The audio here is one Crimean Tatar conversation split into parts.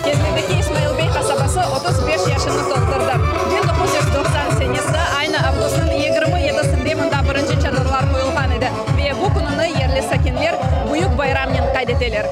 Kezlevdeki İsmail Bey qasabası 35 yaşını toldurdı. 1990 senesi, aynı avgustnıñ 27-sinde mında birinci çadırlar qoyulğan edi ve bu kününi yerli sakinler büyük bayramnen qayd eteler.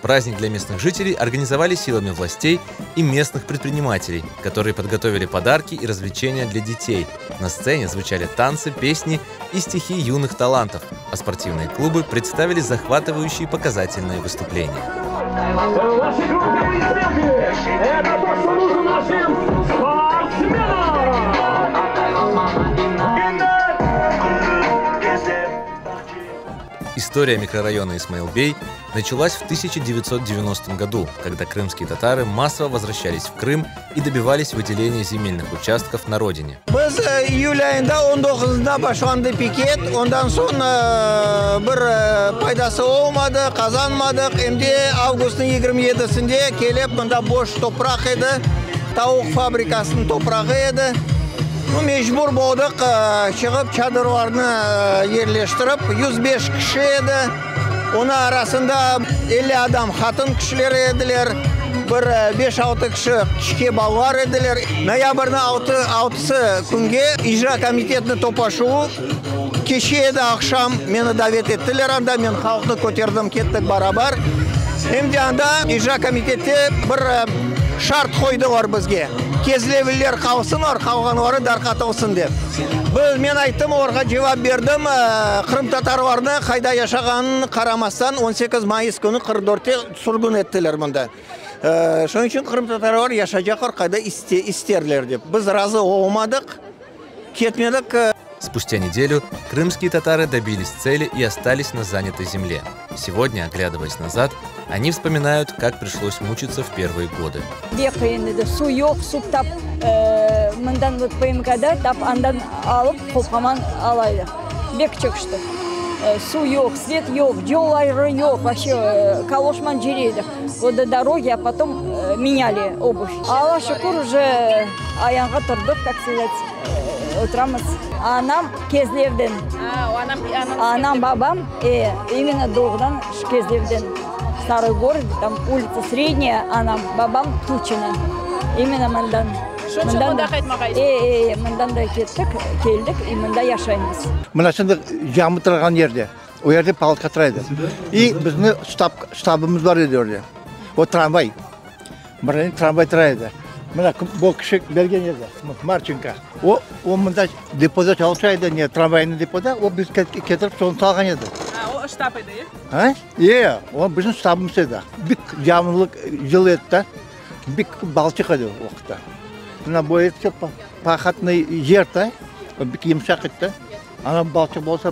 Праздник для местных жителей организовали силами властей и местных предпринимателей, которые подготовили подарки и развлечения для детей. На сцене звучали танцы, песни и стихи юных талантов, а спортивные клубы представили захватывающие показательные выступления. Ваши громкие аплодисменты! Это то, что нужно нашим спортсменам! История микрорайона Исмаилбей началась в 1990 году, когда крымские татары массово возвращались в Крым и добивались выделения земельных участков на родине. Biz iyül ayında 19-ında başlandı piket, ondan soñ bir faydası olmadı, qazanmadıq. Em de avgustnıñ 27-sinde kelip, mında boş topraq edi, tavuq fabrikasınıñ toprağı edi. Mecbur boldıq çıqıp çadırlarnı yerleştirip, 105 kişi edi, onıñ arasında 50 adam qadın kişiler ediler, bir beş-altı kişi kiçke balalar ediler. Noyabrniñ altısı künge icra komitetiniñ toplaşuvı keçe edi aqşam, meni davet ettiler anda, men halqnı köterdim, kettik barabar. Em de anda icra komitette bir şart qoydılar bizge, Kezlevliler qalsınlar, qalğanları darqatılsın dep. Biz, men ayttım, olarğa cevap berdim, qırımtatarlarnı qayda yaşağanın qaramastan 18 mayıs künü 44-te sürgün ettiler mında. Şunıñ içün qırımtatarlar yaşaycaqlar qayda isterler dep. Biz razı olmadıq, ketmedik. Спустя неделю крымские татары добились цели и остались на занятой земле. Сегодня, оглядываясь назад, они вспоминают, как пришлось мучиться в первые годы. Pek qıyın edi. Suv yoq, suv tap mından PMKda tap andan alıp qopqaman ala edik. Bek çekiştik. Suv yoq, svet yoq, yolları yoq, voobще kaloşman cüre edik. Вот до дороги, а потом меняли обувь. Alla şükür, уже ayağğa turdıq, так сказать, oturamız. Anam Kezlevden. Anam, babam, e, именно doğudan Kezlevden. Старый город, там улица Средняя, anam, babam Tuçino. Именно mından. Şunıñ içün mında qaytmağa E, e, mından da kettik, keldik, i mında yaşaymız. Mına şimdi cami turğan yerde, o yerde palatka tura edi. I bizni ştab, ştabımız bar edi orada. O tramvay. Bir tramvay tura edi. Mına bu kişi bergen edi, Marçenko. O, o mında depoda çalışa edi, ne, tramvaynıñ depoda, o biz ketirip sonı salğan edi. Ha, o ştab edi, e? Ha? E, o bizim ştabımız edi. Bik yağmurlı yıl edi da, bik balçıq edi o vaqıtta. Mına bu edi pahatnıy yer da, bik yımşaq edi da. Ana balçıq bolsa,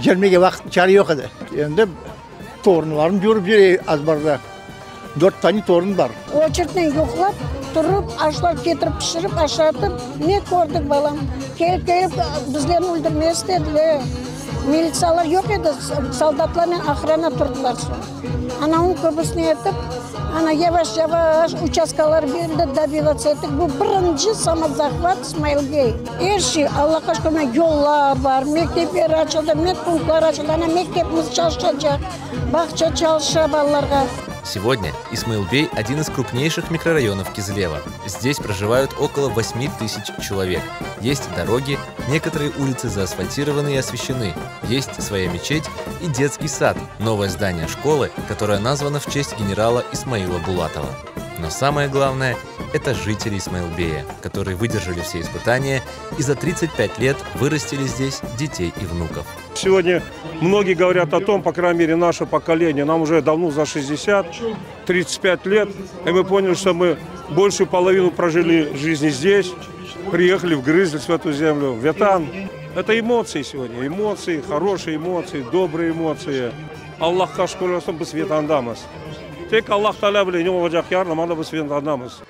cermege vaqıt, çare yoq edi. Endi torunlarım yürip yüre azbarda. Dört tane torun bar. Oçertnen yuqlap, turıp, aşlar ketirip pişirip, aşatıp, ne kördik, balam? Kelip-kelip bizlerni öldürmez istediler. Militsiyalar yoq edi, soldatlarnen ohrana turdılar soñ. Ana onıñ köbüsini etip, ana yavaş-yavaş uçastkalar berildi, dobivatsiya ettik. Bu birinci samozahvat İsmail-bey. Er şey, Allahqa şükür, mına yollar bar, mektepler açıldı, medpunktlar açıldı, ana mektepimiz çalışacaq. Bağça çalışa balalarğa. Сегодня Исмаил-Бей – один из крупнейших микрорайонов Кизлева. Здесь проживают около 8 тысяч человек. Есть дороги, некоторые улицы заасфальтированы и освещены. Есть своя мечеть и детский сад, новое здание школы, которое названо в честь генерала Исмаила Булатова. Но самое главное – это жители Исмаилбея, которые выдержали все испытания и за 35 лет вырастили здесь детей и внуков. Сегодня многие говорят о том, по крайней мере, наше поколение, нам уже давно за 60, 35 лет, и мы поняли, что мы большую половину прожили жизни здесь, приехали, вгрызлись в эту землю. Vetan. Это эмоции сегодня, эмоции, хорошие эмоции, добрые эмоции. Allahqa şükür olsun, biz Vetandamız. Tek Allah Teala bile ne olacaq yarın, amma biz Vetandamız.